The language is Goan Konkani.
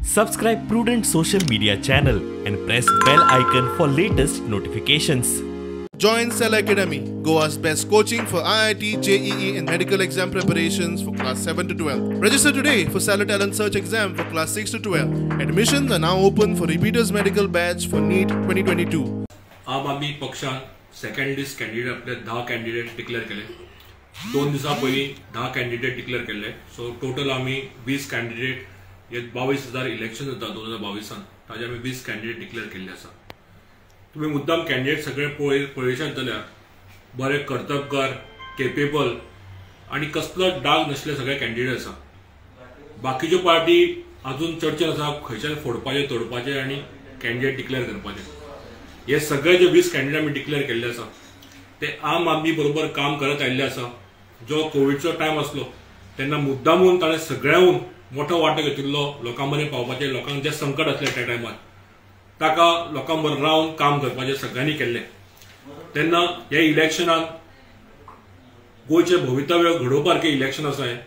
Subscribe Prudent social media channel and press bell icon for latest notifications. Join Cell Academy, Goa's best coaching for IIT, JEE and medical exam preparations for class 7 to 12. Register today for Cellar Talent Search exam for class 6 to 12. Admissions are now open for repeaters medical batch for NEET 2022. आम आदमी पक्षान सेकंड लिस्ट कॅन्डिडेट आपले 10 कॅन्डिडेट डिक्लेअर केले. 2 दिसां पयलीं 10 कॅन्डिडेट डिक्लेअर केल्ले. सो टोटल आमी 20 कॅन्डिडेट हे 22,000 इलेक्शन जाता 2022 ताजे आमी 20 कॅन्डिडेट डिक्लेअर केल्ले आसा. तुमी मुद्दाम कॅन्डिडेट सगळे पळयशात जाल्यार बरे कर्तबगार, केपेबल आनी कसलो डाग नासले सगळे कॅन्डिडेट आसा. बाकीच्यो पार्टी अजून चर्चेन आसा खंयच्यान फोडपाचे, तोडपाचे आनी कॅन्डिडेट डिक्लेअर करपाचे. हे सगळे जे 20 कॅन्डिडेट आमी डिक्लेअर केल्ले आसा ते आम आदमी बरोबर काम करत आयिल्ले आसा. जो कोविडचो टायम आसलो तेन्ना मुद्दामून ताणें सगळ्यांहून मोठो वांटो घेतिल्लो लोकां मदें पावपाचें, लोकांक जें संकट आसलें त्या टायमार ताका लोकां बरोबर रावन काम करपाचें सगळ्यांनी केल्लें. तेन्ना ह्या इलेक्शनान गोंयचें भवितव्य घडोवपा सारकें इलेक्शन आसा हें.